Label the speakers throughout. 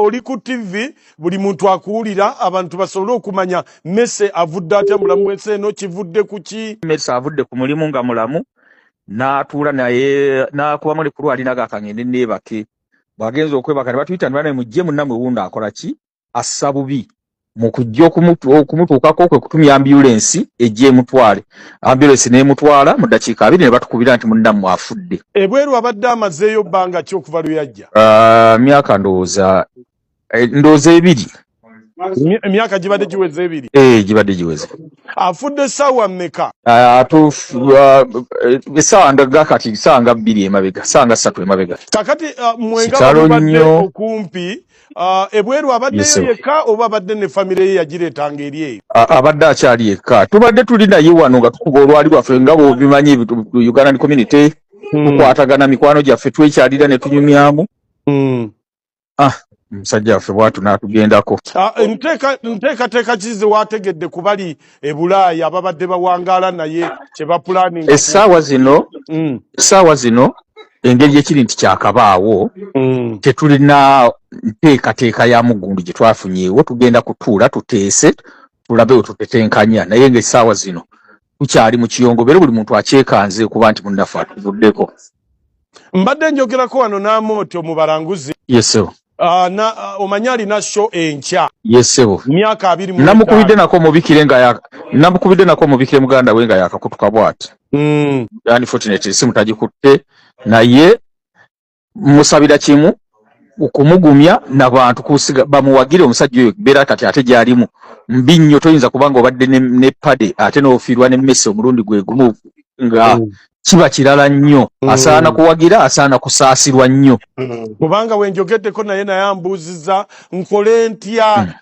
Speaker 1: Oli ku TV, buli muntu akuwulira, abantu basobole okumanya Mese avudde atya mulamu bw'ensi eno, kivudde ku ki?
Speaker 2: Mese avudde ku mulimu nga mulamu, n'atuula naye n'akubamu ne kulwali naga akangende neebake. Bw'agenza okwebaka ne batuyita ne banaye mujje munnammwe wuuno akola ki? Assa bubi. Mu kujja okumutuukako kwe kutumya ambulensi ejje emutwale. Ambulensi n'emutwala mu ddakiika 20 ne batukubira nti munnammwe afudde.
Speaker 1: Ebweru abadde amazeeyo bbanga ki okuva lwe yajja?
Speaker 2: Myaka ndowooza 2.
Speaker 1: Emyaka gibadde giweze 2.
Speaker 2: Gibadde giweze.
Speaker 1: Afudde essaawa mmeka?
Speaker 2: Essaawa nga kati ssaawa nga 2 emabega, ssaawa nga 3 emabega.
Speaker 1: Kakati mwenga mubadde okumpi, ebweru abaddeyo yekka oba abadde ne famire ye yagireetanga eri eyo?
Speaker 2: Abadde akyali yekka. Tubadde tuli naye wano nga tukuba olwali lwaffe nga bw'obimanyi Ugandan community, tukwatagana mikwano gyaffe twekyalira ne tunyumyamu. Omusajja waffe bw'atyo n'atugendako.
Speaker 1: Nteekateeka ki ze waategedde ku bali e Bulaaya ababadde bawangaala naye kye bapulaninga?
Speaker 2: Essaawa zino engeri ekiri nti kyakabaawo, tetulina nteekateeka ya muggundu gye twafunyeewo. Tugenda kutuula tuteese tulabe we tutetenkanya, naye ng'essaawa zino tukyali mu kiyongobero, buli muntu akyekanze kuba nti munnaffe atuvuddeko.
Speaker 1: Mbadde njogerako wano n'Amooti omubalanguzi.
Speaker 2: Yes, sir.
Speaker 1: Omanyi alina show enkya.
Speaker 2: Yes, sir.
Speaker 1: Myaka 25.
Speaker 2: Namukubidde nako mubikire nga ya namukubidde nako mubikire muganda we nga yakakutuka bw'ati. Unfortunately simu tagikutte, naye musabira kimu okumugumya n'abantu kusiga bamuwagire omusajja oyo. Beera kati ate gy'alimu mbi nnyo, toyinza kubanga obadde ne pade ate n'ofiirwa ne Messi omulundi gwe gumu nga kiba kirala nnyo. Asaana kuwagira, asaana kusaasirwa nnyo.
Speaker 1: Kubanga wenjogeddeko naye ambuuzizza nkole ntya,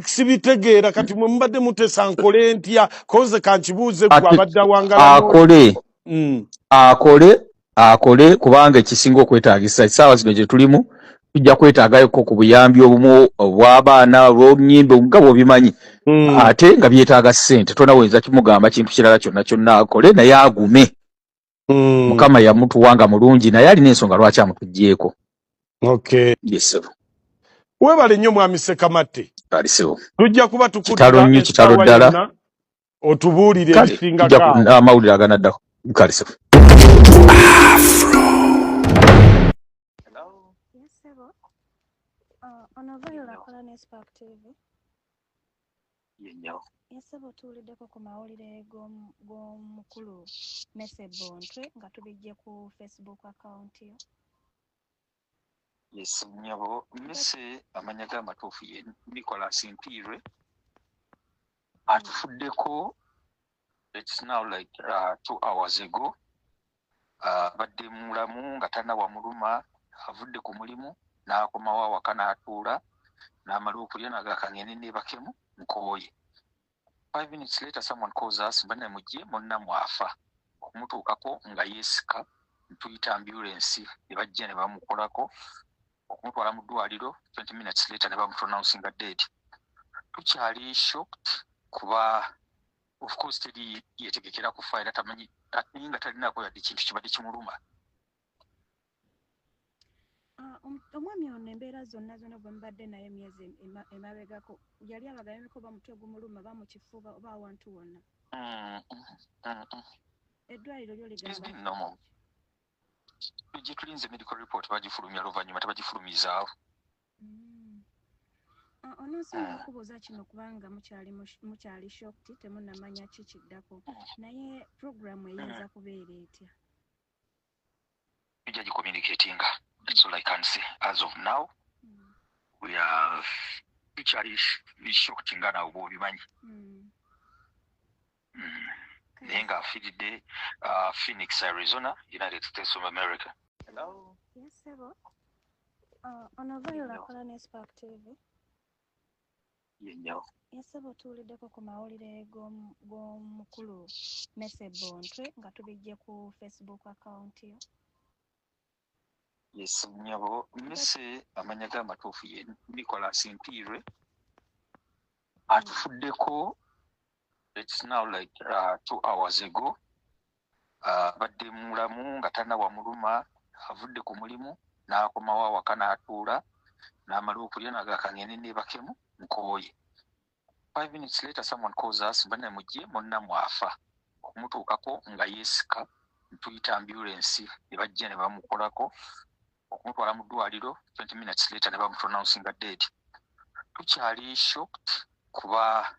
Speaker 1: sibitegeera. Kati mwe mubadde muteesa nkole ntya, koze kankibuuze gwe abadde awangala.
Speaker 2: Akole kubanga ekisinga okwetaagisa essaawa zino gye tulimu, tujja kwetaagayoko ku buyambi obumu obw'abaana olw'oluyimba nga bw'obimanyi, ate nga byetaaga ssente. Tonaweza kimugamba kintu kirala kyonna kyonna, akole naye agume. Mukama yamutuwa nga mulungi, naye alina ensonga lwaki amutuggyeko. Yes, sir.
Speaker 1: Weebale nnyo mwami Sekamatte.
Speaker 2: Kale ssebo.
Speaker 1: Tujja kuba
Speaker 2: Kitalo nnyo, kitalo ddala.
Speaker 1: Otubuulire
Speaker 2: Kale
Speaker 1: ebisingako
Speaker 2: tujja
Speaker 1: awo.
Speaker 2: Amawulire aganaddako. Kale ssebo.
Speaker 3: Yes, ssebo. Ono Viola akola ne Spark TV. Yes, ssebo, tuwuliddeko ku mawulire g'omukulu Mese Bontwe nga tubiggye ku Facebook account yo.
Speaker 2: Yes, nnyabo. Mese amannya ge amatuufu ye Nicholas Mpiirwe. Atufuddeko, it's now like 2 hours ago. Abadde mulamu nga talina wamuluma, avudde ku mulimu n'akomawo awaka n'atuula n'amala okulya n'agamba kangende neebakemu nkooye. 5 minutes later someone calls us, banne mujje munnammwe afa. Okumutuukako nga yeesika, ntuyita ambulance ne bajja ne bamukolako okumutwala mu ddwaliro. 20 minutes later ne bamupronouncing dead. Tukyali shocked kuba of course teri yetegekera kufa era tamanyi, ate nga talinaako yadde kintu kibadde kimuluma.
Speaker 3: Omwami ono embeera zonna zonna bwe mubadde naye emyezi emabegako, yali abagambyeko oba mutwe gumuluma oba mu kifuba oba awantu wonna? Eddwaliro lyo
Speaker 2: It's
Speaker 3: ligamba
Speaker 2: been normal. Gye tulinze medical report, bagifulumya luvannyuma, tebagifulumizaawo.
Speaker 3: Ononsinga okubuuza kino kubanga mukyali shocked, temunnamanya ki kiddako, naye programu eyinza kubeera etya?
Speaker 2: Tujja gicommunicatinga, that's all I can say as of now. We are tukyali shocked nga nawe bw'obimanyi. Naye ng'afiiridde Phoenix, Arizona, United States of America. Hello?
Speaker 3: Yes, ssebo. Ono Viola akola ne Spark TV.
Speaker 2: Ye nnyabo.
Speaker 3: Yes, ssebo, tuwuliddeko ku mawulire g'omukulu Mese Bontwe nga tubiggye ku Facebook account yo.
Speaker 2: Yes, nnyabo. Mese amannya ge amatuufu ye Nicholas Mpiirwe. Atufuddeko, it's now like 2 hours ago. Abadde mulamu nga talina wamuluma, avudde ku mulimu n'akomawo awaka n'atuula. N'amala okulya naga, "Kangende neebakemu, nkooye." 5 minutes later someone calls us, "Banne, mujje, munnammwe afa." Okumutuukako nga yeesika, ntuyita ambulance ne bajja ne bamukolako okumutwala mu ddwaliro. 20 minutes later ne bamupronouncing dead. Tukyali shocked kuba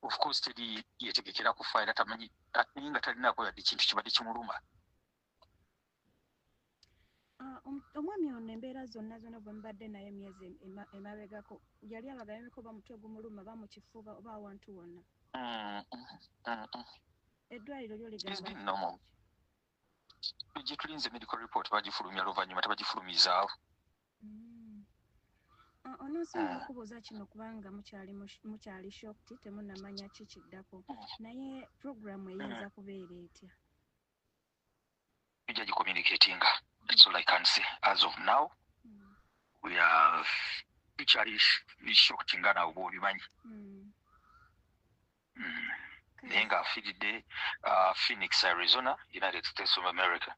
Speaker 2: of course teri yetegekera kufa era tamanyi, naye nga talinaako yadde kintu kibadde kimuluma.
Speaker 3: Ah, omwami ono embeera zonna zonna bwe mubadde naye emyezi emabegako, yali abagambeko oba mutwe gumuluma oba mu kifuba oba awantu wonna? Eddwaliro lyo
Speaker 2: It's
Speaker 3: ligamba
Speaker 2: been normal. Gye tulinze medical report, bagifulumya luvannyuma, tebagifulumizaawo.
Speaker 3: Ah, onoosonga okubuuza kino kubanga mukyali shocked, temunnamanya ki kiddako, naye programu eyinza kubeera etya?
Speaker 2: Tujja gicommunicatinga. That's all I can say as of now. We are tukyali shocked nga nawe bw'obimanyi. Naye ng'afiiridde Phoenix, Arizona, United States of America.